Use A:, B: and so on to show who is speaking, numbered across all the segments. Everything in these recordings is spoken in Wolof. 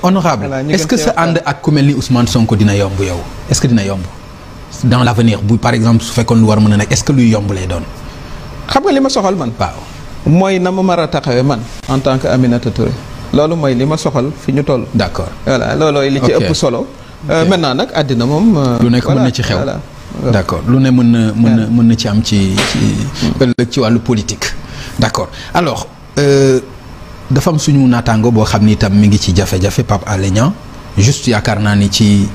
A: honorable est-ce que sa ànd ak ku mel ni Ousmane Sonko dina yomb yow est-ce que dina yomb dans l'avenir bu par exemple su fekkoon lu war mën a nekk est-ce que luy yomb lay doon.
B: xam nga li ma soxal man.
A: waaw
B: mooy na ma mar a taxawee man en tant que Aminata Touré loolu mooy li ma soxal fi ñu toll.
A: d'accord
B: voilà loolooy li ci ëpp solo. maintenant nag àddina moom.
A: lu nekk mën na ci xew. d'accord lu ne mën na ci am ci ëllëg ci wàllu politique. d'accord alors dafa am suñu naataango boo xam ni itam mi ngi ci jafe-jafe Pape Alé Niang juste yaakaar naa ni ci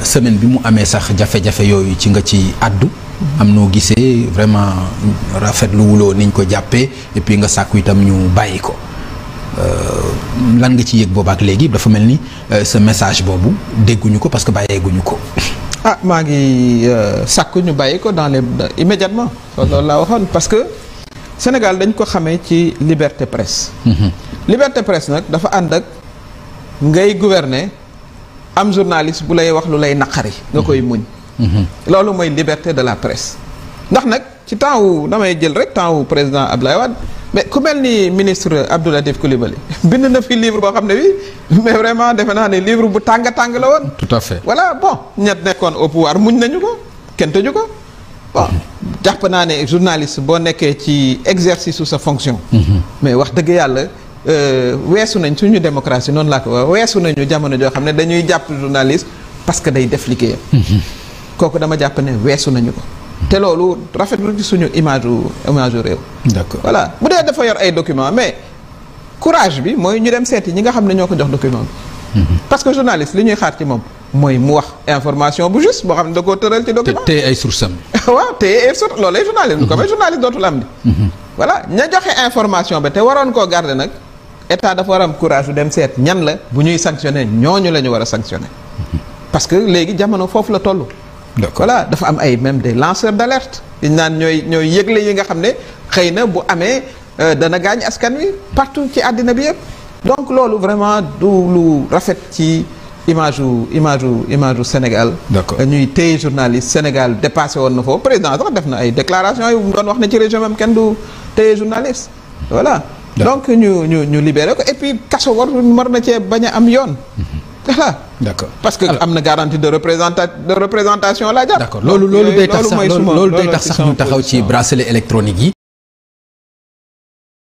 A: semaine bi mu amee sax jafe-jafe yooyu ci nga ci àddu. am noo gisee vraiment rafetlu wuloo niñ ko jàppee et puis nga sàkku itam ñu bàyyi ko lan nga ci yëg boobaak léegi dafa mel ni ce message boobu dégguñu ko parce que bàyyeeguñu ko.
B: ah maa ngi sàkku ñu bàyyi ko dans les immédiatement loolu laa waxoon parce que Sénégal dañ ko xamee ci liberté presse. Liberté presse nag dafa ànd ak ngay gouverner am journaliste bu lay wax lu lay naqari nga koy muñ. loolu mooy liberté de la presse ndax nag ci temps wu damay jël rek temps wu président Abdoulaye Wade mais ku mel ni ministre Abdou Latif Coulibaly bind na fi livre boo xam ne bi mais vraiment defe naa ne livre bu tàng la woon.
A: tout à fait
B: voilà bon ñett nekkoon au pouvoir muñ nañu ko kenn tëju ko bon jàpp naa ne journaliste boo nekkee ci exercice su sa fonction. mais wax dëgg yàlla weesu nañ suñu démocratie noonu laa ko wax weesu nañu jamono joo xam ne dañuy jàpp journaliste parce que day def liggéeyam. kooku dama jàpp ne weesu nañu ko te loolu rafetlu ci suñu image réew.
A: d'accord
B: voilà bu dee dafa yor ay documents mais courage bi mooy ñu dem seeti ñi nga xam ne ñoo ko jox document bi. parce que journaliste li ñuy xaar ci moom mooy mu wax information bu juste boo xam ne da koo tëral ci document.
A: te ay sources am.
B: waaw te ay sources loolu lay journaliste lu ko may journaliste dootul am di. voilà ña joxe information ba te waroon koo garder nag état dafa war am courage bu dem seet ñan la bu ñuy sanctionner ñooñu la ñu war a sanctionner. parce que léegi jamono foofu la toll.
A: d'accord
B: voilà dafa am ay même des lanceurs d'alerte dañ naan ñooy yëgle yi nga xam ne xëy na bu amee dana gaañ askan wi partout ci àddina bi yëpp donc loolu vraiment du lu rafet ci image u Sénégal.
A: d'accord
B: ñuy téye journaliste Sénégal dépassé woon na foofu président sax def na ay déclarations yu mu doon wax ne ci région am kenn du téye journaliste voilà donc ñu libéré ko et puis kaso war na cee bañ a am yoon. voilà
A: d'accord
B: parce que am na garantie de représentation la jar.
A: d'accord loolu day tax sax ñu taxaw ci bracelet électronique yi.